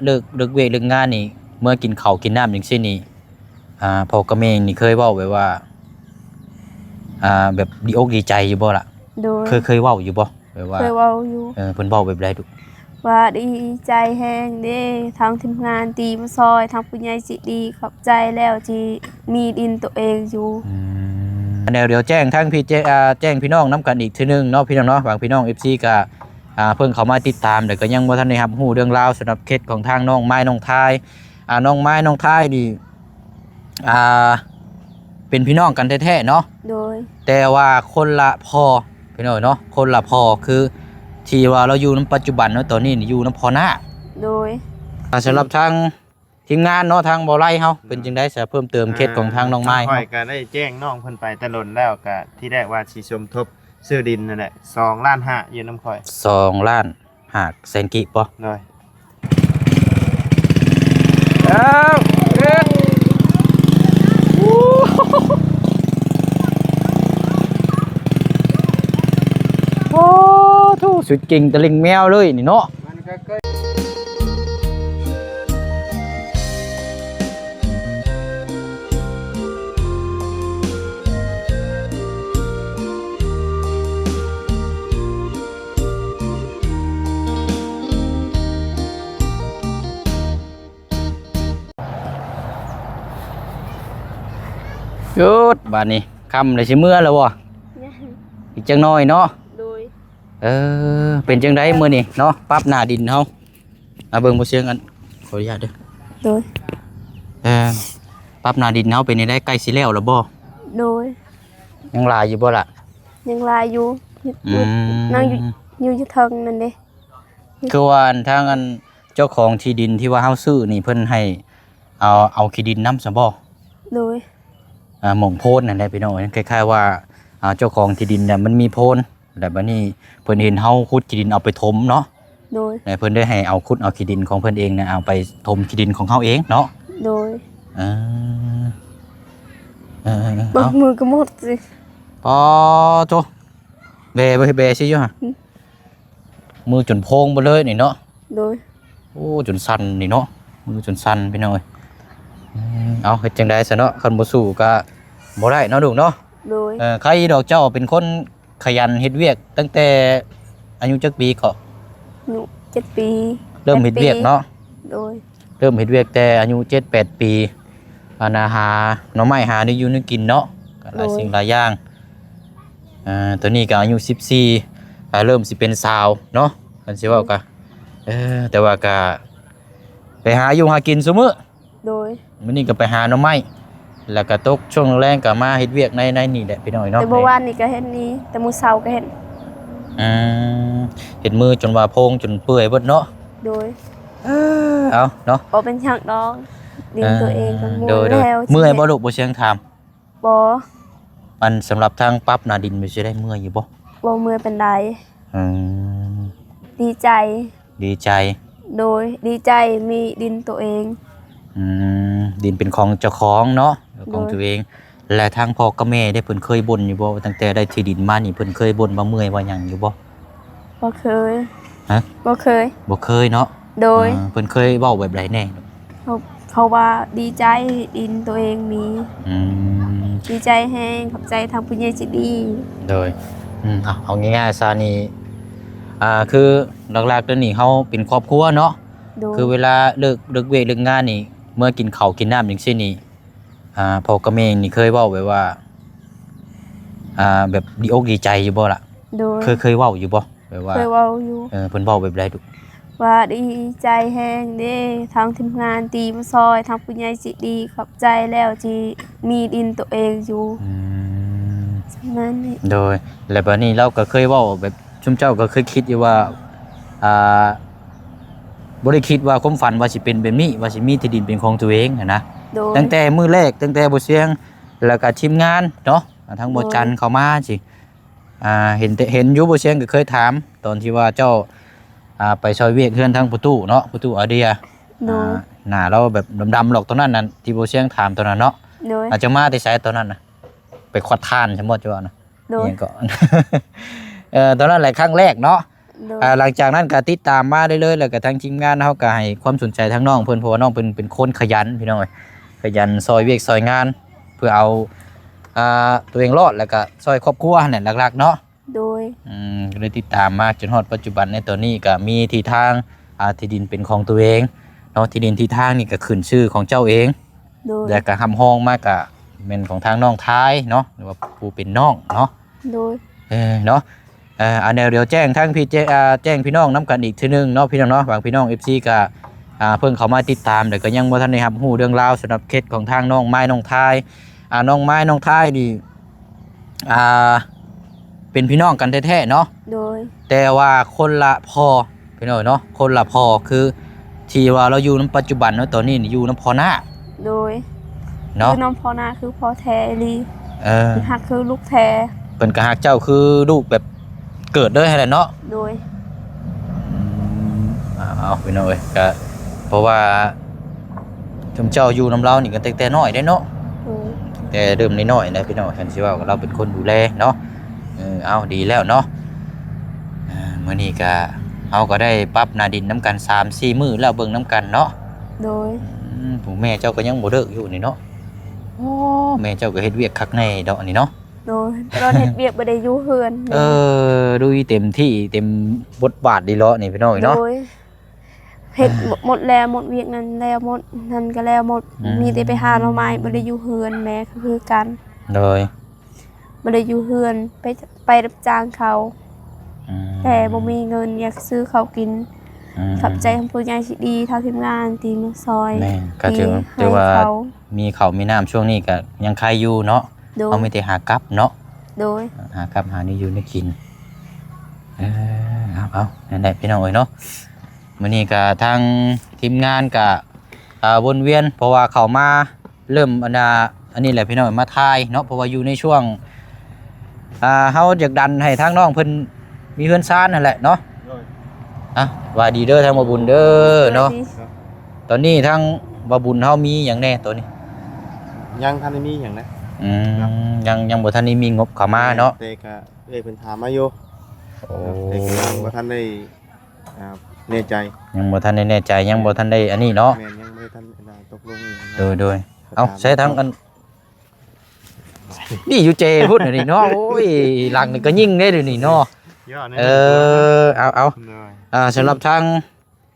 ເລີກ ເລີກວຽກເລີກງານນີ້ ເມືອກິນເຂົ້າກິນນ້ຳຈັ່ງຊີ້ນີ້ ອ່າ ພໍ່ກັບແມ່ນີ້ເຄີຍເວົ້າແບບວ່າ ອ່າ ແບບດີອົກດີໃຈຢູ່ບໍ່ລະ? ໂດຍ ເຄີຍ ເຄີຍເວົ້າຢູ່ບໍ່? ແບບວ່າ ເຄີຍເວົ້າຢູ່. ເອີ ເພິ່ນເວົ້າແບບໃດລູກ? ວ່າດີໃຈແຮງເດ້ ທາງທີມງານທີ່ມາຊ່ອຍ ທາງຜູ້ໃຫຍ່ໃຈດີ ຂອບໃຈແລ້ວທີ່ມີດິນໂຕເອງຢູ່. ອືມ ແລ້ວດຽວແຈ້ງທາງພີ່ ແຈ້ງ ອ່າ ແຈ້ງພີ່ນ້ອງນຳກັນອີກເທື່ອໜຶ່ງເນາະ ພີ່ນ້ອງເນາະ. ບາງພີ່ນ້ອງ ເອັຟຊີ ກໍ ອ່າ ເພິ່ງເຂົ້າມາຕິດຕາມ ແຕ່ກໍຍັງບໍ່ທັນໄດ້ຮັບຮູ້ເລື່ອງລາວສຳລັບເຂດຂອງທາງນ້ອງມາຍ ນ້ອງທາຍ. ອ່າ ນ້ອງມາຍ ນ້ອງທາຍນີ້ ອ່າ ເປັນພີ່ນ້ອງກັນແທ້ໆເນາະ. ໂດຍ ແຕ່ວ່າຄົນລະພໍ່ ພີ່ນ້ອງເນາະ ຄົນລະພໍ່ ຄືທີ່ວ່າລາວຢູ່ນຳປັດຈຸບັນເນາະ ຕອນນີ້ຢູ່ນຳພໍ່ນ້າ. ໂດຍ ອ່າ ສຳລັບທາງທີມງານເນາະ ທາງບໍ່ໄລເຮົາ ເປັນຈັ່ງໃດຊະ ເພີ່ມເຕີມເຂດຂອງທາງນ້ອງມາຍ? ຂ້ອຍກໍໄດ້ແຈ້ງນ້ອງເພິ່ນໄປແຕ່ດົນແລ້ວ ກໍທີແລກວ່າຊິສົມທົບຊື້ດິນນັ້ນແຫຼະ ສອງລ້ານຫ້າ ຢູ່ນຳຂ້ອຍ ສອງລ້ານ ຫາກແສນກີບບໍ່? ໂດຍ ອ້າວ ເຮັດ ໂອ້ ໂທ້ ສຸດກິ່ງຕະລິ່ງແມວເລີຍນີ້ເນາະ. ຢຸດ ບາດນີ້ຄ່ຳແລ້ວ ຊິເມືອແລ້ວບໍ່? ຍັງ ອີກຈັກໜ້ອຍເນາະ. ໂດຍ ເອີ ເປັນຈັ່ງໃດມື້ນີ້ເນາະ ປັບໜ້າດິນເຮົາ? ອາ ເບິ່ງບໍ່ສຽງ ອັນ ຂໍອະນຸຍາດເດີ. ໂດຍ ເອີ ປັບໜ້າດິນເຮົາເປັນຈັ່ງໃດ ໃກ້ຊິແລ້ວແລ້ວບໍ່? ໂດຍ ຍັງຫຼາຍຢູ່ບໍ່ລະ? ຍັງຫຼາຍຢູ່. ອືມ ຍັງຢູ່ ຢູ່ ຢູ່ເທິງນັ້ນເດ້. ຄືວ່າອັນ ທາງອັນເຈົ້າຂອງທີ່ດິນທີ່ວ່າເຮົາຊື້ນີ້ ເພິ່ນໃຫ້ເອົາ ເອົາຂີ້ດິນນຳຊະບໍ່? ໂດຍ ອ່າ ໝ່ອງໂພນນັ້ນແຫຼະພີ່ນ້ອງເອີຍ ຄ້າຍໆວ່າ ອ່າ ເຈົ້າຂອງທີ່ດິນນະມັນມີໂພນ ແລ້ວບັດນີ້ເພິ່ນເຫັນເຮົາຂຸດຂີ້ດິນເອົາໄປຖົມເນາະ. ໂດຍ ແລ້ວເພິ່ນໄດ້ໃຫ້ເອົາ ຂຸດເອົາຂີ້ດິນຂອງເພິ່ນເອງນະ ເອົາໄປຖົມຂີ້ດິນຂອງເຮົາເອງເນາະ. ໂດຍ ເອີ ເອີ ເອີ ເອີ ເອົາ ມືກໍໝົດຊິ. ປາໂທ້ ແບ ແບຊິຢູ່ຫະ ອືມ ມືຈົນໂພງເບິດເລີຍນີ້ເນາະ. ໂດຍ ໂອ້ ຈົນສັ່ນນີ້ເນາະ ມືຈົນສັ່ນພີ່ນ້ອງເອີຍ. ເອີ ເອົາ ເຮັດຈັ່ງໃດຊະເນາະ ຄັນບໍ່ສູ້ກໍບໍ່ໄດ້ເນາະລູກເນາະ. ໂດຍ ເອີ ໃຄດອກ ເຈົ້າເປັນຄົນຂະຫຍັນເຮັດວຽກຕັ້ງແຕ່ອາຍຸຈັກປີເກາະ? ອາຍຸເຈັດປີ ເລີ່ມເຮັດວຽກເນາະ. ແປດປີ ໂດຍ ເລີ່ມເຮັດວຽກແຕ່ອາຍຸເຈັດແປດປີ ອັນນ່າ ຫາໜໍ່ໄມ້ຫາແນວຢູ່ແນວກິນເນາະ ກໍຫຼາຍ ໂດຍ ສິ່ງຫຼາຍຢ່າງ. ອ່າ ຕອນນີ້ກໍອາຍຸສິບສີ່ ອ່າ ເລີ່ມຊິເປັນສາວເນາະ ຄັນຊິເວົ້າກໍ ເອີ ແຕ່ວ່າກໍໄປຫາຢູ່ຫາກິນຊຸມື້. ໂດຍ ມື້ນີ້ກໍໄປຫາໜໍ່ໄມ້ ແລ້ວກໍຕົກຊ່ວງແລງກໍມາເຮັດວຽກໃນ ໃນນີ້ແຫຼະພີ່ນ້ອງເນາະ. ແຕ່ມື້ວານນີ້ກໍເຮັດນີ້ ແຕ່ມື້ເຊົ້າກໍເຮັດ. ອືມ ເຮັດມືຈົນວ່າໂພງຈົນເປື່ອຍເບິດເນາະ. ໂດຍ ເອີ ເອົາເນາະ ບໍ່ເປັນຫຍັງດອກ ດິນ ເອີ ຕົວເອງກໍໝົດ ໂດຍ ແລ້ວ. ເມື່ອຍບໍ່ລູກ ບໍ່ສຽງຖາມ? ບໍ່. ອັນ ສຳລັບທາງປັບໜ້າດິນ ມັນຊິໄດ້ເມື່ອຍຢູ່ບໍ່? ບໍ່ເມື່ອຍປານໃດ. ອືມ ດີໃຈ ດີໃຈ. ໂດຍ ດີໃຈມີດິນໂຕເອງ. ອືມ ດິນເປັນຂອງເຈົ້າຂອງເນາະ ຂອງ ໂດຍ ຕົວເອງ. ແລະ ທາງພໍ່ກັບແມ່ເດ້ ເພິ່ນເຄີຍບົ່ນຢູ່ບໍ່ ຕັ້ງແຕ່ໄດ້ທີ່ດິນມານີ້ ເພິ່ນເຄີຍບົ່ນວ່າເມື່ອຍວ່າຫຍັງຢູ່ບໍ່? ບໍ່ເຄີຍ. ຮະ? ບໍ່ເຄີຍ. ບໍ່ເຄີຍເນາະ. ໂດຍ ເອີ ເພິ່ນເຄີຍເວົ້າແບບໃດແດ່? ເຂົາ ເຂົາວ່າດີໃຈ ດິນໂຕເອງມີ. ອືມ ດີໃຈແຮງ ຂອບໃຈທາງຜູ້ໃຫຍ່ໃຈດີ. ໂດຍ ອືມ ເອົາ ເອົາງ່າຍໆຊະນີ້ ອ່າ ຄືຫຼັກໆແລ້ວນີ້ເຮົາເປັນຄອບຄົວເນາະ. ໂດຍ ຄືເວລາເລີກ ເລີກວຽກເລີກງານນີ້ ເມືອກິນເຂົ້າກິນນ້ຳຈັ່ງຊີ້ນີ້ ອ່າ ພໍ່ກັບແມ່ນີ້ເຄີຍເວົ້າແບບວ່າ ອ່າ ແບບດີອົກດີໃຈຢູ່ບໍ່ລະ? ໂດຍ ເຄີຍ ເຄີຍເວົ້າຢູ່ບໍ່? ແບບວ່າ ເຄີຍເວົ້າຢູ່. ເອີ ເພິ່ນເວົ້າແບບໃດລູກ? ວ່າດີໃຈແຮງເດ້ ທາງທີມງານທີ່ມາຊ່ອຍ ທາງຜູ້ໃຫຍ່ໃຈດີ ຂອບໃຈແລ້ວທີ່ມີດິນໂຕເອງຢູ່. ອືມ ປະມານນີ້. ໂດຍ ແລ້ວບາດນີ້ລາວກໍເຄີຍເວົ້າແບບ ຊຸມເຈົ້າກໍເຄີຍຄິດຢູ່ວ່າ ອ່າ ບໍ່ໄດ້ຄິດວ່າ ຄວາມຝັນວ່າຊິເປັນແບບນີ້ ວ່າຊິມີທີ່ດິນເປັນຂອງຕົວເອງຫັ້ນນະ. ໂດຍ ຕັ້ງແຕ່ມື້ແລກ ຕັ້ງແຕ່ບໍ່ສຽງ ແລ້ວກໍທີມງານເນາະ ອ່າ ທາງບໍ່ຈັນ ໂດຍ ເຂົ້າມາຊິ ອ່າ ເຫັນແຕ່ ເຫັນຢູ່ ບໍ່ສຽງກໍເຄີຍຖາມ ຕອນທີ່ວ່າເຈົ້າ ອ່າ ໄປຊ່ອຍວຽກເຮືອນທາງພໍ່ຕູ້ເນາະ ພໍ່ຕູ້ອາເດຍ. ໂດຍ ອ່າ ໜ້າລາວແບບດຳໆ ຫຼອກຕອນນັ້ນນະ ທີ່ບໍ່ສຽງຖາມຕອນນັ້ນເນາະ. ໂດຍ ອາດຈະມາແຕ່ໃສຕອນນັ້ນນະ? ໄປຄວັດຖ່ານຊັ້ນບໍ່ ເຈົ້າວ່ານະ? ໂດຍ ອີ່ຫຍັງເກາະ ເອີ ຕອນນັ້ນແຫຼະຄັ້ງແລກເນາະ. ໂດຍ ອ່າ ຫຼັງຈາກນັ້ນກໍຕິດຕາມມາເລື້ອຍໆ ແລ້ວກໍທາງທີມງານເຮົາກໍໃຫ້ຄວາມສົນໃຈທາງນ້ອງເພິ່ນ ເພາະວ່ານ້ອງເພິ່ນເປັນຄົນຂະຫຍັນ ພີ່ນ້ອງເອີຍ ຂະຫຍັນຊ່ອຍວຽກຊ່ອຍງານ ເພື່ອເອົາ ອ່າ ຕົວເອງລອດ ແລ້ວກໍຊ່ອຍຄອບຄົວຫັ້ນແຫຼະຫຼັກໆເນາະ. ໂດຍ ອືມ ກໍເລີຍຕິດຕາມມາຈົນຮອດປັດຈຸບັນ ໃນຕອນນີ້ກໍມີທີ່ທາງ ອ່າ ທີ່ດິນເປັນຂອງຕົວເອງເນາະ ທີ່ດິນທີ່ທາງນີ້ກໍຂຶ້ນຊື່ຂອງເຈົ້າເອງ ໂດຍ ແລ້ວກໍຮັບຮອງມາກໍແມ່ນຂອງທາງນ້ອງທາຍເນາະ ຫຼືວ່າຜູ້ເປັນນ້ອງເນາະ. ໂດຍ ເອີ ເນາະ ເອີ ອັນດຽວ ດຽວແຈ້ງທາງພີ່ ແຈ້ງ ອ່າ ແຈ້ງພີ່ນ້ອງນຳກັນອີກເທື່ອໜຶ່ງເນາະ ພີ່ນ້ອງເນາະ ບາງພີ່ນ້ອງ ເອັຟຊີ ກໍ ອ່າ ເພິ່ງເຂົ້າມາຕິດຕາມ ແລ້ວກໍຍັງບໍ່ທັນໄດ້ຮັບຮູ້ເລື່ອງລາວສຳລັບເຂດຂອງທາງນ້ອງມາຍ ນ້ອງທາຍ ອ່າ ນ້ອງມາຍ ນ້ອງທາຍນີ້ ອ່າ ເປັນພີ່ນ້ອງກັນແທ້ໆເນາະ. ໂດຍ ແຕ່ວ່າຄົນລະພໍ່ ພີ່ນ້ອງເນາະ ຄົນລະພໍ່ ຄືທີ່ວ່າລາວຢູ່ນຳປັດຈຸບັນເນາະ ຕອນນີ້ນີ້ຢູ່ນຳພໍ່ນ້າ. ໂດຍ ເນາະ ຢູ່ນຳພໍ່ນ້າຄືພໍ່ແທ້ອີ່ຫຼີ. ເອີ ເພິ່ນຮັກຄືລູກແທ້ ເພິ່ນກໍຮັກເຈົ້າຄືລູກແບບເກີດເລີຍຫັ້ນແຫຼະເນາະ. ໂດຍ ອືມ ເອົາ ເອົາ ພີ່ນ້ອງເອີຍ ກໍເພາະວ່າ ຊຸມເຈົ້າຢູ່ນຳລາວນີ້ກໍຕັ້ງແຕ່ນ້ອຍເດ້ເນາະ. ໂດຍ ຕັ້ງແຕ່ເລີ່ມນ້ອຍໆແລ້ວພີ່ນ້ອງ ຄັນຊິເວົ້າກໍລາວເປັນຄົນດູແລເນາະ. ເອີ ເອົາ ດີແລ້ວເນາະ. ເອີ ມື້ນີ້ກໍ ເຮົາກໍໄດ້ປັບໜ້າດິນນຳກັນສາມສີ່ມື້ແລ້ວ ເບິ່ງນຳກັນເນາະ. ໂດຍ ອືມ ຜູ້ແມ່ເຈົ້າກໍຍັງບໍ່ເລີກຢູ່ນີ້ເນາະ. ໂອ້ ແມ່ເຈົ້າກໍເຮັດວຽກຄັກແນ່ດອກອັນນີ້ເນາະ. ໂດຍ ຕະຫຼອດເຮັດວຽກບໍ່ໄດ້ຢູ່ເຮືອນ. ເອີ ລຸຍເຕັມທີ່ເຕັມບົດບາດດີເລາະນີ້ພີ່ນ້ອງເອີຍເນາະ. ໂດຍ ເຮັດ ອ່າ ໝົດແລ້ວ ໝົດວຽກນັ້ນແລ້ວ ໝົດນັ້ນກໍແລ້ວໝົດ. ອືມ ມີແຕ່ໄປຫາໜໍ່ໄມ້ ບໍ່ໄດ້ຢູ່ເຮືອນ ແມ່ກໍຄືກັນ. ໂດຍ ບໍ່ໄດ້ຢູ່ເຮືອນ ໄປ ໄປຮັບຈ້າງເຂົາ. ອືມ ແຕ່ບໍ່ມີເງິນຢາກຊື້ເຂົ້າກິນ. ອືມ ຂອບໃຈທ່ານຜູ້ໃຫຍ່ທີ່ດີ ທາງທີມງານທີ່ມາຊ່ອຍ. ແມ່ນ ກໍຖື ທີ່ ຖືວ່າ ໃຫ້ເຂົາ ມີເຂົ້າມີນ້ຳ ຊ່ວງນີ້ກໍຍັງໄຄຢູ່ເນາະ. ໂດຍ ເຮົາມີແຕ່ຫາກັບເນາະ. ໂດຍ ຫາກັບຫາແນວຢູ່ແນວກິນ. ເອີ ເອົາ ເອົາ ນັ້ນແຫຼະພີ່ນ້ອງເອີຍເນາະ. ມື້ນີ້ກໍທາງທີມງານກໍ ອ່າ ວົນວຽນ ເພາະວ່າເຂົ້າມາເລີ່ມ ອັນນ່າ ອັນນີ້ແຫຼະພີ່ນ້ອງ ມາຖ່າຍເນາະ ເພາະວ່າຢູ່ໃນຊ່ວງ ອ່າ ເຮົາຢາກດັນໃຫ້ທາງນ້ອງເພິ່ນມີເຮືອນຊານຫັ້ນແຫຼະເນາະ. ໂດຍ ອ່ະ ຫວັດດີເດີທາງບ່າວບຸນເດີເນາະ. ສະຫວັດດີ ຕອນນີ້ທາງບ່າວບຸນເຮົາມີຫຍັງແດ່ຕອນນີ້? ຍັງທັນໄດ້ມີຫຍັງນະ. ອືມ ເນາະ ຍັງ ຍັງບໍ່ທັນໄດ້ມີງົບເຂົ້າມາເນາະ. ແຕ່ກະ ເອື້ອຍເພິ່ນຖາມມາຢູ່. ໂອ້ ແຕ່ກໍຍັງບໍ່ທັນໄດ້ ອ່າ ແນ່ໃຈ ຍັງບໍ່ທັນໄດ້ແນ່ໃຈ ຍັງບໍ່ທັນໄດ້ອັນນີ້ເນາະ. ແມ່ນ ຍັງບໍ່ໄດ້ທັນ ອ່າ ຕົກລົງຫຍັງ. ໂດຍ ໂດຍ ເອົາ ໃສ່ທາງອັນ ນີ້ຢູ່ເຈພຸ້ນອັນນີ້ເນາະ. ໂອ້ຍ ຫຼັງນີ້ກໍຍິງໄດ້ດຽວນີ້ເນາະ. ເອີ ເອົາ ເອົາ ໂດຍ ອ່າ ສຳລັບທາງ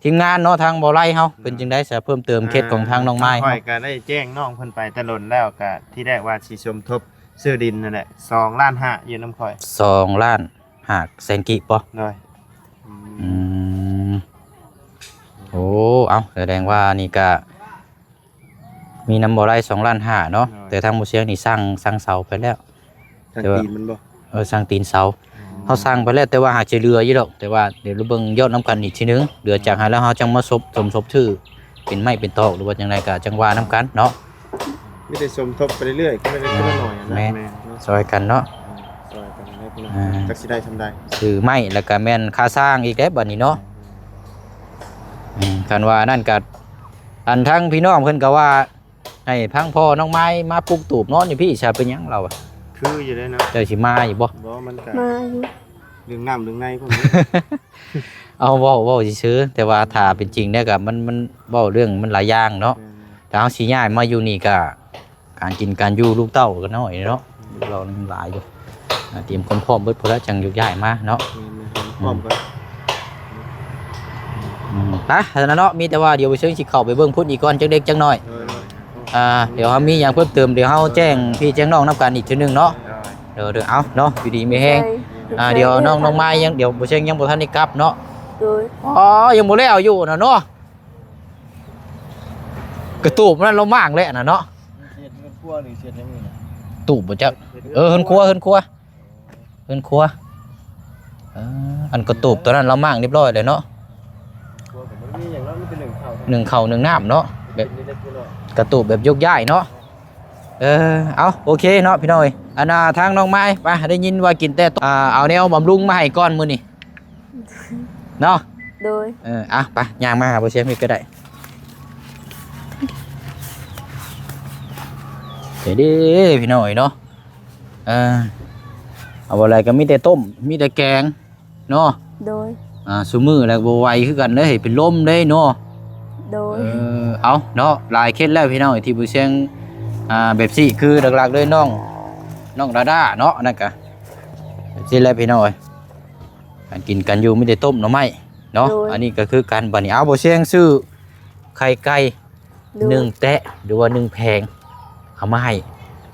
ທີມງານເນາະ ທາງບໍ່ໄລເຮົາ ເປັນຈັ່ງໃດຊະ ເພີ່ມເຕີມເຂດຂອງທາງນ້ອງມາຍ? ຂ້ອຍກໍໄດ້ແຈ້ງນ້ອງເພິ່ນໄປແຕ່ດົນແລ້ວ ກໍທີແລກວ່າຊິສົມທົບຊື້ດິນນັ້ນແຫຼະ ສອງລ້ານຫ້າ ຢູ່ນຳຂ້ອຍ ສອງລ້ານຫ້າແສນກີບບໍ? ໂດຍ ອືມ ອືມ ໂອ້ ເອົ້າ ສະແດງວ່ານີ້ກະ ມີນຳບໍ່ໄດ້ສອງລ້ານຫ້າເນາະ. ໂດຍ ແຕ່ທາງບໍ່ຊຽງນີ້ສັ່ງ ສັ່ງເສົາໄປແລ້ວ ສັ່ງ ແຕ່ວ່າ ຕີນມັນບໍ່? ເອີ ສັ່ງຕີນເສົາ. ອໍ ເຮົາສັ່ງໄປແລ້ວ ແຕ່ວ່າຫາກຈະເຫຼືອຢູ່ດອກ ແຕ່ວ່າດຽວເບິ່ງຍອດນຳກັນອີກທີໜຶ່ງ ເຫຼືອຈາກຫັ້ນແລ້ວເຮົາຈັ່ງມາສົບ ສົມທົບຊື້ເປັນໄມ້ເປັນຕອກ ຫຼືວ່າຈັ່ງໃດກໍຈັ່ງວ່ານຳກັນເນາະ. ມີແຕ່ສົມທົບໄປເລື້ອຍໆ ຄົນລະເລັກຄົນລະໜ້ອຍຫັ້ນນະ. ແມ່ນ ແມ່ນເນາະ ຊ່ອຍກັນເນາະ. ເອີ ຊ່ອຍກັນແຫຼະພີ່ນ້ອງ ອ່າ ຈັກຊິໄດ້ຊ່ຳໃດ. ຊື້ໄມ້ແລ້ວກໍແມ່ນຄ່າສ້າງອີກແຫຼະບັດນີ້ເນາະ. ອືມ ຄັນວ່ານັ້ນກໍ ອັນທາງພີ່ນ້ອງເພິ່ນກໍວ່າ ໃຫ້ທາງພໍ່ນ້ອງມາຍມາປຸກຕູບນອນຢູ່ພີ້ຊະ ເປັນຫຍັງລາວວ່າ? ຄືຢູ່ເດ້ເນາະ. ເຈົ້າຊິມາຢູ່ບໍ່? ບໍ່ ມັນກະ ມາຢູ່ ເລື່ອງນ້ຳເລື່ອງໃນພວກນີ້. ເອົາ ເວົ້າ ເວົ້າຊື່ໆ ແຕ່ວ່າຖ້າເປັນຈິງແລ້ວກະມັນ ມັນເວົ້າເລື່ອງມັນຫຼາຍຢ່າງເນາະ. ແມ່ນ ຖ້າເຮົາຊິຍ້າຍມາຢູ່ນີ້ກະ ການກິນການຢູ່ລູກເຕົ້າກໍນ້ອຍເນາະ. ແມ່ນ ລູກເຕົ້າມັນຫຼາຍຢູ່ ອ່າ ຕຽມຄວາມພ້ອມເບິດພຸ້ນລະ ຈັ່ງຍົກຍ້າຍມາເນາະ. ແມ່ນໆ ພ້ອມກັນ. ອືມ ໄປ ຊັ້ນນະເນາະ ມີແຕ່ວ່າດຽວບໍ່ເຊີງຊິເຂົ້າໄປເບິ່ງພຸ້ນອີກກ່ອນ ຈັກເລັກຈັກນ້ອຍ. ໂດຍໆ ອ່າ ດຽວເຮົາມີຫຍັງເພີ່ມເຕີມ ດຽວເຮົາແຈ້ງພີ່ແຈ້ງນ້ອງນຳກັນອີກເທື່ອໜຶ່ງເນາະ. ໂດຍໆ ເອົາເນາະ ຢູ່ດີມີແຮງ. ໂດຍ ອ່າ ດຽວນ້ອງ ນ້ອງມາຍຍັງ ດຽວບໍ່ເຊີງຍັງບໍ່ທັນໄດ້ກັບເນາະ. ໂດຍ ອໍ ຍັງບໍ່ແລ້ວຢູ່ນະເນາະ. ກະຕູບນັ້ນລາວມ້າງແລ້ວນະເນາະ. ເຮັດເຮືອນຄົວ ຫຼືເຮັດຫຍັງນີ້ນະ? ຕູບບໍ່ຈັກ. ເອີ ເຮືອນຄົວ ເຮືອນຄົວ ເຮືອນຄົວ. ເອີ ອັນກະຕູບຕົວນັ້ນລາວມ້າງຮຽບຮ້ອຍແລ້ວເນາະ. ຄົວກໍບໍ່ໄດ້ມີຫຍັງເນາະ ມີແຕ່ໜຶ້ງເຂົ້າ ໜຶ້ງເຂົ້າໜຶ້ງນ້ຳເນາະ. ແບບ ກິນເລັກໆນ້ອຍໆ ກະຕູບແບບຍົກຍ້າຍເນາະ. ເອີ ເອົາ ໂອເຄເນາະພີ່ນ້ອງເອີຍ. ອັນນ່າ ທາງນ້ອງມາຍ ໄປ ໄດ້ຍິນວ່າກິນແຕ່ ອ່າ ເອົາແນວບຳລຸງມາໃຫ້ກ່ອນມື້ນີ້ເນາະ. ໂດຍ ເອີ ອ່ະ ໄປ ຍ່າງມາຫາບໍ່ຊຽງອີກກໍໄດ້. ເດ້ ພີ່ນ້ອງເອີຍເນາະ. ເອີ ເອົາບໍ່ໄດ້ກໍມີແຕ່ຕົ້ມ ມີແຕ່ແກງເນາະ. ໂດຍ ອ່າ ຊຸມື້ແລ້ວບໍ່ໄຫວຄືກັນເດ້ ເປັນລົມເດ້ເນາະ. ໂດຍ ເອີ ເອົາເນາະ ຫຼາຍເຂດແລ້ວພີ່ນ້ອງ ທີ່ບໍ່ແຊງ ອ່າ ແບບຊີ້ ຄືຫຼັກໆເລີຍ ນ້ອງ ນ້ອງດາດາເນາະ ອັນນັ້ນກະ ແບບຊີ້ແຫຼະພີ່ນ້ອງເອີຍ ການກິນການຢູ່ມີແຕ່ຕົ້ມໜໍ່ໄມ້ເນາະ. ໂດຍ ອັນນີ້ກໍຄືກັນ ບັດນີ້ ເອົາ ບໍ່ແຊງຊື້ໄຂ່ໄກ່ ໂດຍ ໜຶ່ງແຕະ ຫຼືວ່າໜຶ່ງແຜງ ເອົາມາໃຫ້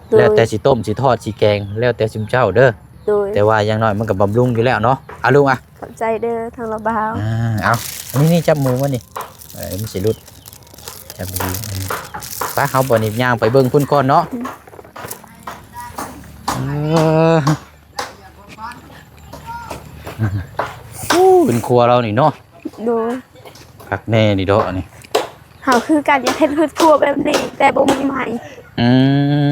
ໂດຍ ແລ້ວແຕ່ຊິຕົ້ມ ຊິທອດ ຊິແກງ ແລ້ວແຕ່ຊຸມເຈົ້າເດີ. ໂດຍ ແຕ່ວ່າຢ່າງໜ້ອຍມັນກໍບຳລຸງຢູ່ແລ້ວເນາະ. ອາ ລຸງອະ ຂອບໃຈເດີທາງລາວບ່າວ. ອ່າ ເອົາ ນີ້ ນີ້ ຈັບໝູມັນນີ້ ເອີ ມັນຊິຫຼຸດ ຈັບດີ. ໄປ ເຮົາບັດນີ້ຍ່າງໄປເບິ່ງພຸ້ນກ່ອນເນາະ. ອືມ ເອີ ອູ້ ເປັນຄົວລາວນີ້ເນາະ. ໂດຍ ຄັກແນ່ນີ້ເດາະອັນນີ້ ເຮົາຄືກັນ ຢາກເຮັດເຮືອນຄົວແບບນີ້ ແຕ່ບໍ່ມີໄມ້. ອືມ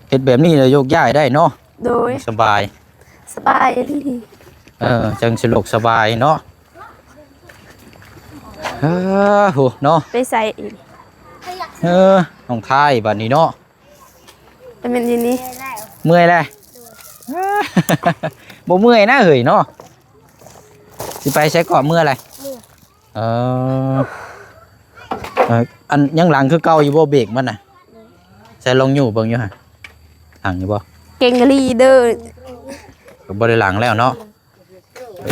ເຮັດແບບນີ້ແລ້ວໂຍກຍ້າຍໄດ້ເນາະ. ໂດຍ ສະບາຍ ສະບາຍອີ່ຫຼີ. ເອີ ຈັ່ງສະດວກສະບາຍເນາະ. ເອີ ໂຫເນາະ ໄປໃສອີກ? ເອີ ນ້ອງທາຍ ບັດນີ້ເນາະ ແມ່ນຢູ່ນີ້. ເມື່ອຍແລ້ວ? ບໍ່ເມື່ອຍນະເຮີ້ຍເນາະ. ຊິໄປໃສເກາະ ເມື່ອແລ້ວ? ເອີ ເອີ ອັນຍັງຫຼັງຄືເກົ່າຢູ່ບໍ່ ເບຣກມັນນະ? ໃສ່ລອງຍູ້ເບິ່ງຢູ່ຫັ້ນ ຫຼັງຢູ່ບໍ່? ເກັ່ງອີ່ຫຼີເດີ ກໍບໍ່ໄດ້ຫຼັງແລ້ວເນາະ. ເອີ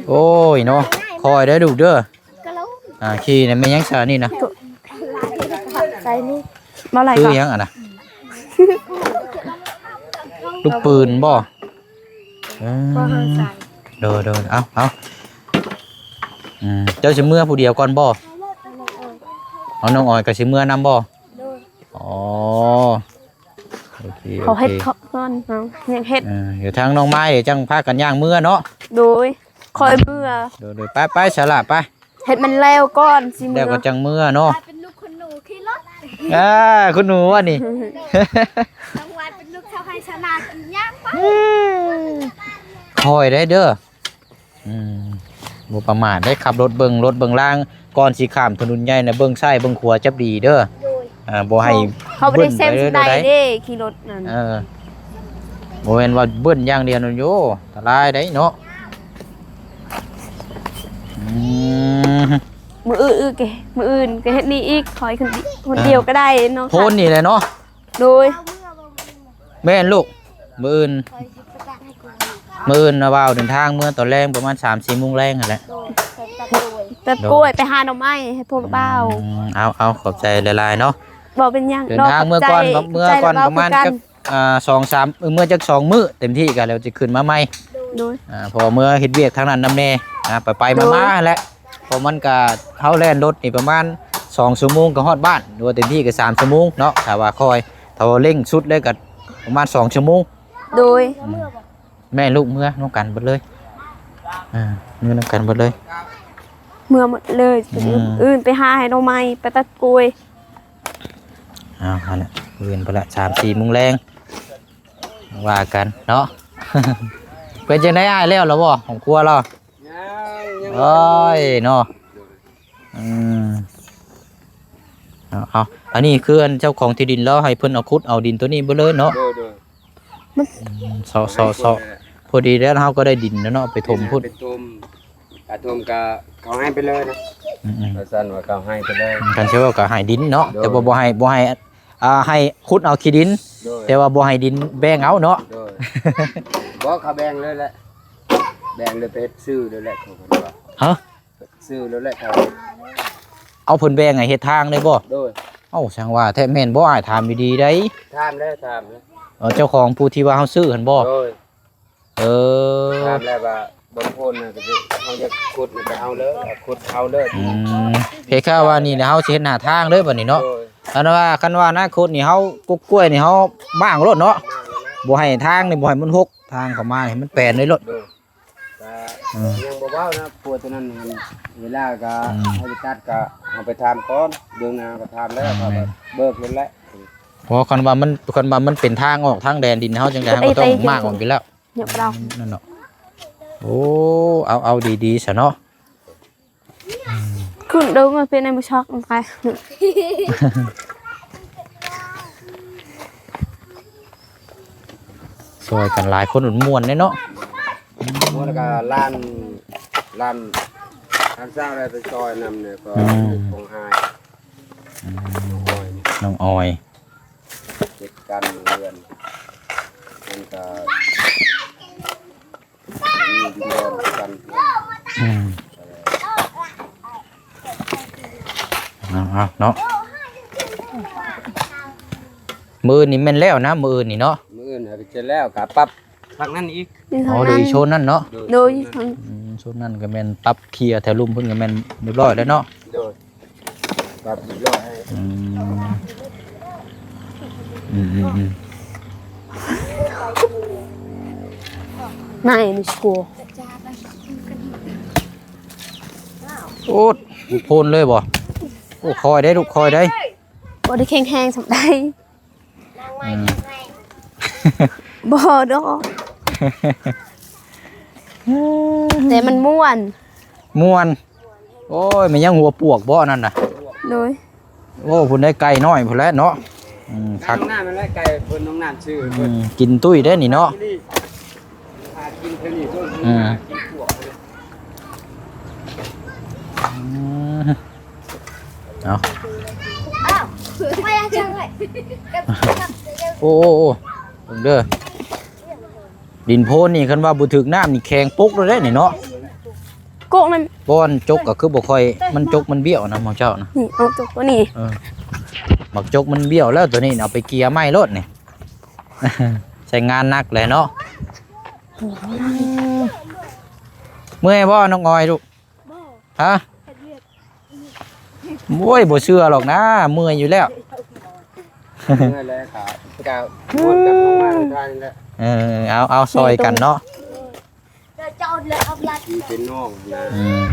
ໂອ້ຍເນາະ ຄ່ອຍເດີລູກເດີ. ອ່າ ຂີ່ນີ້ແມ່ນຫຍັງຊະນີ້ນະ? ໃສ່ນີ້ ບໍ່ໄຫຼ ຄືຫຍັງອັນນະ? ລູກປືນບໍ່? ເອີ ໂດຍໆ ເອົາ ເອົາ ອືມ ເຈົ້າຊິເມືອຜູ້ດຽວກ່ອນບໍ່? ເອົາ ນ້ອງອອຍກໍຊິເມືອນຳບໍ່? ໂດຍ ອໍ ໂອເຄ ເຂົາເຮັດ ໂອເຄ ເຂົາກ່ອນ ເຮົາຍັງເຮັດ. ເອີ ດຽວທາງນ້ອງມາຍ ດຽວຈັ່ງພາກັນຍ່າງເມືອເນາະ. ໂດຍ ຄ່ອຍເມືອ. ໂດຍໆ ໄປໆ ສາລະ ໄປ ເຮັດມັນແລ້ວກ່ອນ ຊິເມືອ ແລ້ວກໍຈັ່ງເມືອເນາະ. ເປັນລູກຄຸນໜູຂີ່ລົດ. ອ່າ ຄຸນໜູວ່ານີ້ ນ້ອງວາຍເປັນລູກຊາວໄຮ່ຊາວນາ ຂີ່ຍ່າງໄປ. ຄ່ອຍໄດ້ເດີ. ອືມ ບໍ່ປະໝາດໄດ້ ຂັບລົດເບິ່ງລົດເບິ່ງລາງ ກ່ອນຊິຂ້າມຖະໜົນໃຫຍ່ນະ ເບິ່ງຊ້າຍເບິ່ງຂວາຈັບດີເດີ. ໂດຍ ອ່າ ບໍ່ໃຫ້ ເຮົາບໍ່ໄດ້ເຊັງໃດເດ້ ຂີ່ລົດນັ້ນ. ເອີ ບໍ່ແມ່ນວ່າເບິ່ງຢ່າງດຽວນັ້ນໂຍ ອັນຕະລາຍໄດ໋ເນາະ. ອືມ ມື້ອື່ນ ມື້ອື່ນກໍເຮັດນີ້ອີກ ຂ້ອຍຄົນດຽວ ຄົນດຽວກໍໄດ້ເນາະ. ໂພນນີ້ແຫຼະເນາະ. ໂດຍ ແມ່ນລູກ ມື້ອື່ນ ມື້ອື່ນນະບ່າວເດີນທາງເມືອຕອນແລງປະມານສາມສີ່ໂມງແລງຫັ້ນແຫຼະ. ຕັດກ້ວຍ ໄປຫາໜໍ່ໄມ້ໃຫ້ພວກບ່າວ. ອືມ ເອົາ ເອົາ ຂອບໃຈຫຼາຍໆເນາະ. ບໍ່ເປັນຫຍັງ ເດີນທາງເມືອກ່ອນ ເມືອກ່ອນປະມານຈັກ ອ່າ ສອງສາມ ເອີ ເມືອຈັກສອງມື້ເຕັມທີ່ກໍແລ້ວຈະຂຶ້ນມາໃໝ່. ໂດຍ ອ່າ ເພາະວ່າເມືອເຮັດວຽກທາງນັ້ນນຳແດ່ ອ່າ ໄປໆມາໆຫັ້ນແຫຼະ. ເພາະມັນກະ ເຮົາແລ່ນລົດນີ້ປະມານສອງຊົ່ວໂມງກໍຮອດບ້ານ ຫຼືວ່າເຕັມທີ່ກໍສາມຊົ່ວໂມງເນາະ ຖ້າວ່າຄ່ອຍ. ຖ້າວ່າເລັ່ງສຸດເລີຍກໍປະມານສອງຊົ່ວໂມງ. ໂດຍ ອືມ ແມ່ລູກເມືອນຳກັນເບິດເລີຍ. ເອີ ເມືອນຳກັນເບິດເລີຍ ເມືອໝົດເລີຍ. ອືມ ອື່ນໄປຫາໃຫ້ໜໍ່ໄມ້ ໄປຕັດກ້ວຍ. ເອົາ ຫັ້ນແຫຼະ ອື່ນໄປລະ ສາມສີ່ໂມງແລງ ວ່າກັນເນາະ. ເປັນຈັ່ງໃດອ້າຍ ແລ້ວລະບໍ່ ຂອງຄົວລາວ? ຍັງ ຍັງ ໂອ້ຍເນາະ. ອືມ ເອົາ ເອົາ ອັນນີ້ຄືອັນເຈົ້າຂອງທີ່ດິນລາວໃຫ້ເພິ່ນເອົາ ຂຸດເອົາດິນໂຕນີ້ເບິດເລີຍເນາະ. ໂດຍ ໂດຍ ມັນ ອືມ ເຊາະ ເຊາະ ເຊາະ ພໍດີແລ້ວ ເຮົາກໍໄດ້ດິນແລ້ວເນາະ ໄປຖົມພຸ້ນ ໄປຖົມ ກະຖົມກະເຂົາໃຫ້ໄປເລີຍນະ. ອືມໆ ວ່າຊັ້ນວ່າເຂົາໃຫ້ໄປເລີຍ ຄັນຊິເວົ້າກໍໃຫ້ດິນເນາະ. ໂດຍ ແຕ່ວ່າບໍ່ໃຫ້ ບໍ່ໃຫ້ ອ່າ ໃຫ້ຂຸດເອົາຂີ້ດິນ. ໂດຍ ແຕ່ວ່າບໍ່ໃຫ້ດິນແບ່ງເອົາເນາະ. ໂດຍ ບໍ່ ເຂົາແບ່ງເລີຍແຫຼະ ແບ່ງເລີຍ ໄປເຮັດຊື່ເລີຍແຫຼະ ເຂົາວ່າ. ຮະ? ຊື້ແລ້ວແຫຼະ ເອົາເພິ່ນແບ່ງໃຫ້ເຮັດທາງເລີຍບໍ່? ໂດຍ ເອົ້າ ຊ່າງວ່າແທ້ ແມ່ນບໍ່ອ້າຍ? ຖາມດີໆໄດ໋. ຖາມແລ້ວ ຖາມແລ້ວ. ເອີ ເຈົ້າຂອງຜູ້ທີ່ວ່າເຮົາຊື້ຫັ້ນບໍ່? ໂດຍ ເອີ ຖາມແລ້ວວ່າບ່ອນໂພນນະ ເຮົາຢາກຂຸດນະ ໄປເອົາເລີຍ ຂຸດເອົາເລີຍ. ອືມ ເພຄາວ່ານີ້ນະ ເຮົາຊິເຮັດໜ້າທາງເລີຍບັດນີ້ເນາະ. ໂດຍ ຄັນວ່າ ຄັນວ່າອະນາຄົດນີ້ ເຮົາກົກກ້ວຍນີ້ ເຮົາມ້າງໂລດເນາະ. ມ້າງໂລດ ບໍ່ໃຫ້ທາງນີ້ ບໍ່ໃຫ້ມັນຫົກ ທາງເຂົ້າມາໃຫ້ມັນແປນເລີຍໂລດ. ໂດຍ ກໍ ອືມ ຍັງບໍ່ເວົ້ານະ ຜົວຕົວນັ້ນຫັ້ນ ເວລາກໍ ອືມ ເຮົາຈະຕັດກໍເຮົາໄປຖາມກ່ອນ ເບື້ອງໜ້າກໍຖາມແລ້ວ ແມ່ນ ເຂົາກໍເບີກນັ້ນແຫຼະ. ເພາະຄັນວ່າມັນ ຄັນວ່າມັນເປັນທາງອອກທາງແດນດິນເຮົາ ຈັ່ງໃດເຮົາກໍຕ້ອງມ້າງອອກຢູ່ແລ້ວ. ເນາະ ໂອ້ ເອົາ ເອົາດີໆຊະເນາະ. ອືມ ຂຶ້ນເດີ ມັນເປັນໄອ້ໝູຊອກມັນໄປ ຊ່ວຍກັນຫຼາຍຄົນມ່ວນເດ້ເນາະ. ໝົດແລ້ວກໍຫຼານ ຫຼານ ຫຼານສາວໄດ້ໄປຊ່ອຍນຳນີ້ກໍ ອືມ ຂອງອ້າຍ ອືມ ນ້ອງອອຍ ນ້ອງອອຍ ເຮັດການເຮືອນ ມັນກໍ ອືມ ເອົາໆ ເນາະ ມື້ອື່ນນີ້ແມ່ນແລ້ວນະ ມື້ອື່ນນີ້ເນາະ ມື້ອື່ນເຮົາຈະແລ້ວກໍປັບທາງນັ້ນອີກ ອໍ ເດີ ໂຊນນັ້ນເນາະ ໂດຍ ໂດຍ ໂຊນນັ້ນ ອືມ ໂຊນນັ້ນກໍແມ່ນປັບເຄຍແຖວລຸ່ມເພິ່ນກໍແມ່ນຮຽບຮ້ອຍແລ້ວເນາະ ໂດຍ ປັບຮຽບຮ້ອຍ ອືມ ອືມໆໆ Nein, nicht gut. ໂອ້ ໂພນເລີຍບໍ່? ໂອ້ ຄ່ອຍໄດ໋ລູກ ຄ່ອຍໄດ໋ ບໍ່ໄດ້ແຂງແຮງສ່ຳໃດ ອືມ ບໍ່ດອກ ແຕ່ມັນມ່ວນ ມ່ວນ ໂອ້ຍ ແມ່ນຫຍັງຫົວປວກບໍ່ນັ້ນນະ? ໂດຍ ໂອ້ ພຸ້ນໄດ໋ ໄກ່ນ້ອຍພຸ້ນແຫຼະເນາະ ອືມ ຄັກ ນ້ອງນ້ຳມັນແຫຼະ ໄກ່ເພິ່ນ ນ້ອງນ້ຳຊື່ ອືມ ເພິ່ນ ກິນຕຸ້ຍເດ້ນີ້ເນາະ ຫາກິນເທົ່ານີ້ ອືມ ຫາກິນປວກ ອືມ ເອົາ ໂອ້ ໂອ້ ໂອ້ ເບິ່ງເດີ ດິນໂພນນີ້ ຄັນວ່າບໍ່ຖືກນ້ຳນີ້ແຂງປົກໂລດເດ້ນີ້ເນາະ ກົກນັ້ນ ບ່ອນຈົກກໍຄືບໍ່ຄ່ອຍ ມັນຈົກມັນບ້ຽວນະ ຂອງເຈົ້ານະ ນີ້ ເອົາຈົກຕົວນີ້ ເອີ ໝາກຈົກມັນບ້ຽວແລ້ວ ຕົວນີ້ນະ ເອົາໄປເກຍໃໝ່ໂລດນີ້ ໃຊ້ງານໜັກແຫຼະເນາະ ເມື່ອຍບໍ່ນ້ອງອອຍລູກ? ບໍ່ ຮະ? ເຮັດວຽກ ໂອ້ຍ ບໍ່ເຊື່ອດອກນາ ເມື່ອຍຢູ່ແລ້ວ ເມື່ອຍແລ້ວ ກະ ກະມ່ວນກັບນ້ອງມາເທື່ອນີ້ແຫຼະ ເອີ ເອົາ ເອົາ ຊ່ອຍກັນເນາະ ເປັນນ້ອງນະ ອືມ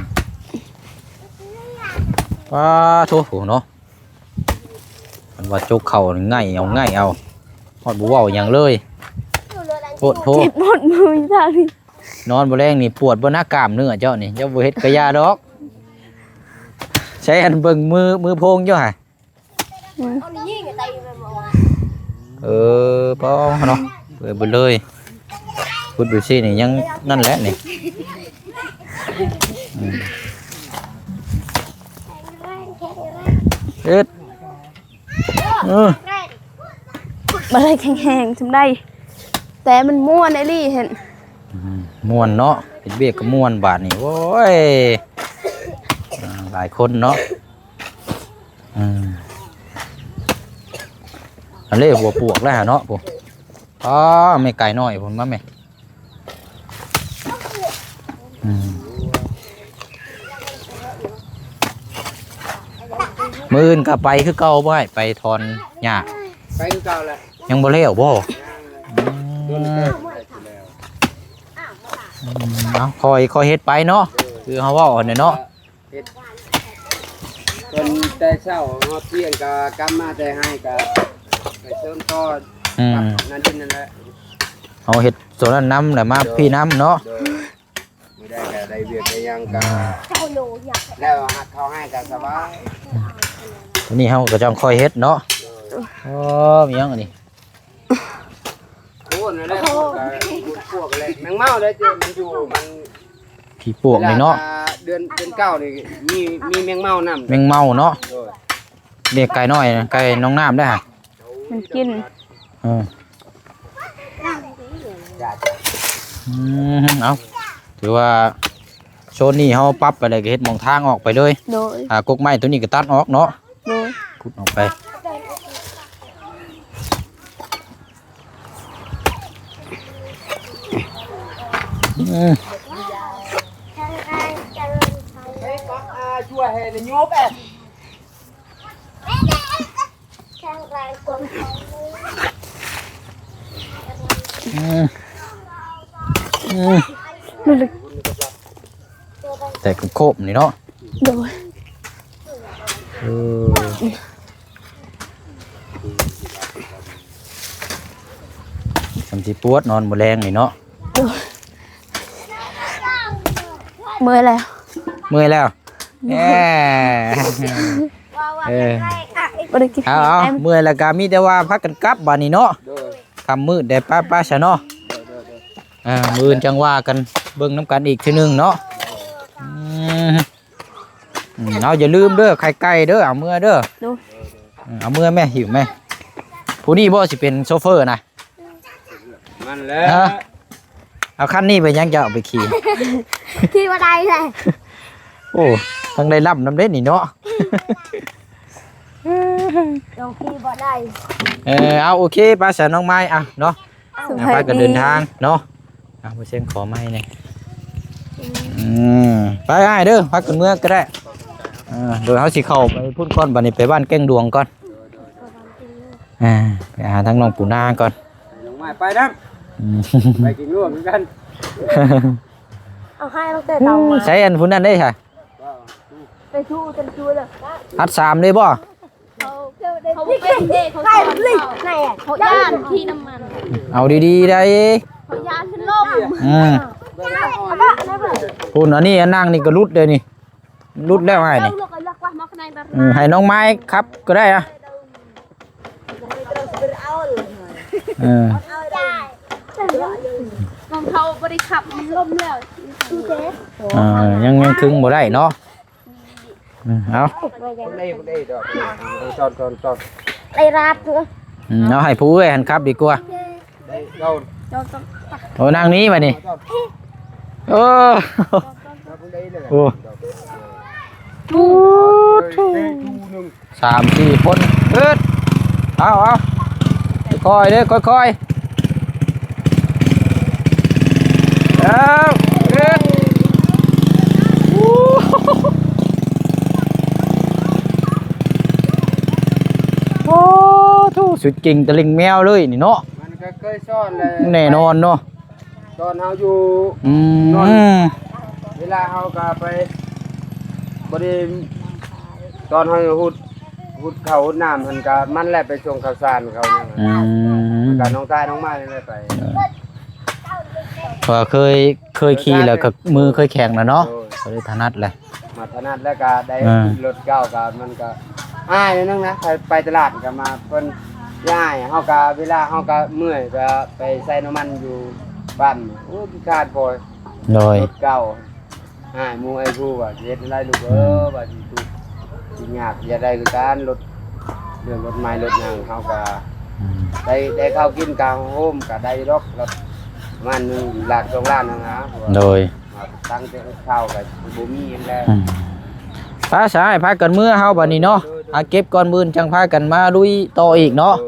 ປາໂທ ເນາະ ມັນວ່າຈົກເຂົ້ານີ້ ໄງ່ເອົາ ໄງ່ເອົາ ຮອດບໍ່ເວົ້າຫຍັງເລີຍ ໂພດໂພ ເຈັບໝົດມືຢູ່ທາງນີ້ ນອນບໍ່ແລງນີ້ປວດບໍ່ນະ ກ້າມເນື້ອເຈົ້ານີ້ ເຈົ້າບໍ່ເຮັດກະຢ່າດອກ ໃຊ້ອັນເບິ່ງມື ມືໂພງຢູ່ຫະ ອືມ ເອີ ປ້ອເນາະ ເປີດເບິດເລີຍ ພຸດເປັບຊີນີ້ຍັງນັ້ນແຫຼະນີ້ ອືມ ເຮັດ ເອີ ບໍ່ໄດ້ແຂງແຮງສ່ຳໃດ ແຕ່ມັນມ່ວນອີ່ຫຼີ ເຫັນ ອືມ ມ່ວນເນາະ ເຮັດວຽກກໍມ່ວນບາດນີ້ ໂອ້ຍ ອ່າ ຫຼາຍຄົນເນາະ ອືມ ອັນເລຫົວປວກແລ້ວເນາະ ໂອ້ ອ້າ ແມ່ໄກ່ນ້ອຍພຸ້ນ ມາແມ່ ອືມ ມື້ອື່ນກໍໄປຄືເກົ່າບໍ່ ໄປຖອນຫຍ້າ ໄປຄືເກົ່າແຫຼະ ຍັງບໍ່ແລ້ວບໍ່? ອືມ ອືມ ເອົາ ຄ່ອຍ ຄ່ອຍເຮັດໄປເນາະ ຄືເຮົາເວົ້າຫັ້ນແຫຼະເນາະ ເຮັດ ເພິ່ນແຕ່ເຊົ້າຮອດທ່ຽງກໍກັບມາແຕ່ໄຮ່ກໍໄປເສີມຕໍ່ ອືມ ກັບນາດິນນັ້ນແຫຼະ ເຮົາເຮັດໂຊນນັ້ນນຳ ແລ້ວມາ ໂດຍ ພີ້ນຳເນາະ ໂດຍ ມື້ໃດກໍໄດ້ວຽກໄດ້ຫຍັງກໍ ອືມ ແລ້ວເຂົ້າໄຮ່ກໍສະບາຍ ໂຕນີ້ເຮົາກໍຈັ່ງຄ່ອຍເຮັດເນາະ ໂດຍ ໂອ້ ມີຫຍັງອັນນີ້? ໂອ້ ນັ້ນແຫຼະ ໂອ້ ພວກແຫຼະ ແມງເມົາໄດ້ເຈົ້າ ມັນຢູ່ ມັນ ຂີ້ປວກນີ້ເນາະ ເວລາເດືອນ ເດືອນເກົ້ານີ້ ມີ ມີແມງເມົານຳ ແມງເມົາເນາະ ໂດຍ ເດັກໄກ່ນ້ອຍ ໄກ່ນ້ອງນ້ຳໄດ້ຫະ ມັນກິນ ເອີ ອືມ ເອົາ ຖືວ່າໂຊນນີ້ເຮົາປັບໄປແລ້ວ ກໍເຮັດໝ່ອງທາງອອກໄປເລີຍ ໂດຍ ອ່າ ກົກໄມ້ໂຕນີ້ກໍຕັດອອກເນາະ ໂດຍ ຂຸດອອກໄປ ອືມ ອືມ ອືມ ແຕກໂຄບນີ້ເນາະ ໂດຍ ເອີ ມັນຊິປວດນອນມື້ແລງນີ້ເນາະ ໂດຍ ເມື່ອຍແລ້ວ ເມື່ອຍແລ້ວ ແອ ເອີ ບໍ່ໄດ້ກິນ ເອົາ ເອົາ ແອມ ເມື່ອຍແລ້ວກໍມີແຕ່ວ່າພາກັນກັບບາດນີ້ເນາະ ໂດຍ ຄ່ຳມືດແດ່ ໄປ ໄປຊະເນາະ ໂດຍ ໂດຍ ໂດຍ ອ່າ ມື້ອື່ນຈັ່ງວ່າກັນ ເບິ່ງນຳກັນອີກເທື່ອໜຶ່ງເນາະ. ອືມ ອືມ ເອົາ ຢ່າລືມເດີ ໄຂ່ໄກ່ເດີ ເອົາເມືອເດີ. ໂດຍ. ອືມ ເອົາເມືອແມ່ ຫິ້ວແມ່. ຜູ້ນີ້ບໍ່ຊິເປັນໂຊເຟີນະ? ມັນແຫຼະ. ຮະ? ເອົາ ຄັນນີ້ໄປຫຍັງ ຈະເອົາໄປຂີ່? ຂີ່ບໍ່ໄດ້ເລີຍ. ໂອ້ ຕ້ອງໄດ້ລ່ຳນຳເດ້ນີ້ເນາະ. ເຮົາຂີ່ບໍ່ໄດ້. ເອີ ເອົາ ໂອເຄ ໄປຊະ ນ້ອງໄມ້ ອ່ະເນາະ. ເອົາ ສະບາຍດີ ອ່ະ ພາກັນເດີນທາງເນາະ. ອ່ະ ບໍ່ເຊັງຂໍໄມ້ແດ່. ອືມ ອືມ ໄປອ້າຍເດີ ພາກັນເມືອກໍໄດ້. ເອີ ໂດຍ ເຮົາຊິເຂົ້າໄປພຸ້ນກ່ອນ ບັດນີ້ໄປບ້ານແກ້ງດວງກ່ອນ. ອ່າ ໄປຫາທາງນ້ອງປູນາກ່ອນ. ນ້ອງໄມ້ໄປນຳ. ອືມ ໄປກິນລວມກັນ. ເອົາໃຫ້ຕັ້ງແຕ່ເຊົ້າມາ. ໃສອັນຜູ້ນັ້ນເດ້ຊະ? ໄປທູ້ກັນຊູ້ເລີຍ. ຮັດສາມເດ້ບໍ່? ເຂົາ ເຂົາບໍ່ເປັນເດ້ ເຂົາສອນເຂົາ ເຂົາຢ້ານຂີ້ນ້ຳມັນ. ເອົາດີໆໄດ໋. ເຂົາຢ້ານເປັນລົມ. ອືມ ພຸ້ນ ອັນນີ້ອັນນັ່ງນີ້ກໍຫຼຸດເດ້ນີ້ ຫຼຸດແລ້ວອ້າຍນີ້. ອືມ ໃຫ້ນ້ອງໄມ້ຂັບກໍໄດ້ອະ. ເອີ ຂອງເຂົາບໍ່ໄດ້ຂັບ ມັນລົ້ມແລ້ວ. ເອີ ຍັງ ຍັງຄຶງບໍ່ໄດ້ເນາະ. ອືມ ເອົາ ໄດ້ ໄດ້ດອກ ໄດ້ລາບ. ອືມ ເອົາ ໃຫ້ຜູ້ເອື້ອຍຫັ້ນຂັບດີກວ່າ. ໂອ້ ນັ່ງນີ້ບັດນີ້. ໂອ້ ໂອ້ ສາມສີ່ຄົນ. ເອີ ເອົາ ເອົາ ຄ່ອຍໆເດີ ຄ່ອຍໆ. ເອົາ ເອີ ໂອ້ ໂທ້ ສຸດກິ່ງຕະລິ່ງແມວເລີຍນີ້ເນາະ. ມັນກໍເຄີຍສອນແລ້ວ ແນ່ນອນເນາະ. ຕອນເຮົາຢູ່ ອືມ ເວລາເຮົາກໍໄປ ບໍ່ໄດ້ ຕອນເຮົາຫຸດ ຫຸດເຂົ້າຫຸດນ້ຳຫັ້ນກໍມັນແຫຼະໄປສົ່ງເຂົ້າສານເຂົາຫຍັງ. ອືມ ແລ້ວກໍນ້ອງຕາຍນ້ອງມານີ້ແຫຼະໄປ. ເອີ ເພາະວ່າເຄີຍ ເຄີຍຂີ່ແລ້ວກໍມືເຄີຍແຂງແລ້ວເນາະ. ໂດຍ ກໍເລີຍຖະໜັດແຫຼະ. ມາຖະໜັດແລ້ວກໍໄດ້ ອ່າ ລົດເກົ່າກໍມັນກໍອ້າຍໜຶ່ງນະ ໄປ ໄປຕະຫຼາດກໍມາ ເພິ່ນຍ້າຍ ເຮົາກໍເວລາເຮົາກໍເມື່ອຍ ກໍໄປໃສ່ນ້ຳມັນຢູ່ປ້ຳ. ໂອ້ ຂີ້ຄ້ານພໍ. ໂດຍ ລົດເກົ່າ ອ້າຍໝູ່ອ້າຍຜູ້ວ່າຊິເຮັດແນວໃດລູກເອີຍ ອືມ ວ່າຊິທຸກຊິຍາກ ຢາກໄດ້ຄືກັນ ລົດ ເລື່ອງລົດໃໝ່ລົດຫຍັງເຮົາກໍ ອືມ ໄດ້ ໄດ້ເຂົ້າກິນກາໂຮມກໍໄດ້ດອກ ລະປະມານໜຶ່ງລ້ານສອງລ້ານຫັ້ນນະ. ໂດຍ ຕັ້ງແຕ່ເຊົ້າກໍບໍ່ມີຫຍັງແລ້ວ. ອືມ ໄປຊະ ພາກັນເມືອເຮົາບັດນີ້ເນາະ. ໂດຍ ໂດຍ ຫາເກັບກ່ອນ ມື້ອື່ນຈັ່ງພາກັນມາລຸຍຕໍ່ອີກເນາະ. ໂດຍ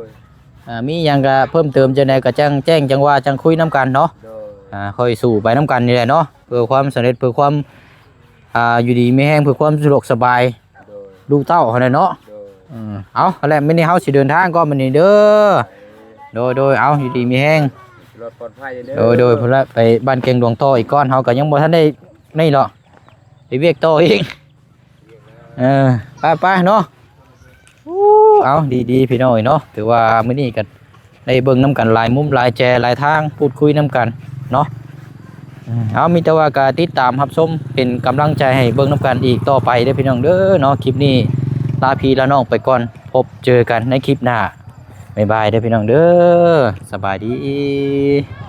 ອ່າ ມີຫຍັງກໍເພີ່ມເຕີມຈັ່ງໃດກໍຈັ່ງແຈ້ງ ຈັ່ງວ່າຈັ່ງຄຸຍນຳກັນເນາະ. ໂດຍ ອ່າ ຄ່ອຍສູ້ໄປນຳກັນນີ້ແຫຼະເນາະ ເພື່ອຄວາມສຳເລັດ ເພື່ອຄວາມ ອ່າ ຢູ່ດີມີແຮງ ເພື່ອຄວາມສະດວກສະບາຍ ໂດຍ ລູກເຕົ້າຫັ້ນແຫຼະເນາະ. ໂດຍ ເອີ ເອົາ ຫັ້ນແຫຼະ ມື້ນີ້ເຮົາຊິເດີນທາງກ່ອນມື້ນີ້ເດີ. ໂດຍ ໂດຍ ເອົາ ຢູ່ດີມີແຮງ ລອດປອດໄພເດີ. ໂດຍ ໂດຍ ພຸ້ນລະ ໄປບ້ານແກ້ງດວງຕໍ່ອີກກ່ອນ ເຮົາກໍຍັງບໍ່ທັນໄດ້ນີ້ເນາະ ໄປວຽກຕໍ່ອີກ. ເອີ ໄປໆເນາະ. ໂອ້ ເອົາ ດີໆ ພີ່ນ້ອງເອີຍເນາະ ຖືວ່າມື້ນີ້ກໍໄດ້ເບິ່ງນຳກັນຫຼາຍມຸມຫຼາຍແຈຫຼາຍທາງ ພູດຄຸຍນຳກັນເນາະ. ອືມ ເອົາ ມີແຕ່ວ່າກໍຕິດຕາມຮັບຊົມເປັນກຳລັງໃຈໃຫ້ເບິ່ງນຳກັນອີກຕໍ່ໄປເດີພີ່ນ້ອງເດີເນາະ. ຄລິບນີ້ລາພີ່ລານ້ອງໄປກ່ອນ ພົບເຈີກັນໃນຄລິບໜ້າ. ບາຍບາຍເດີພີ່ນ້ອງເດີ ສະບາຍດີ.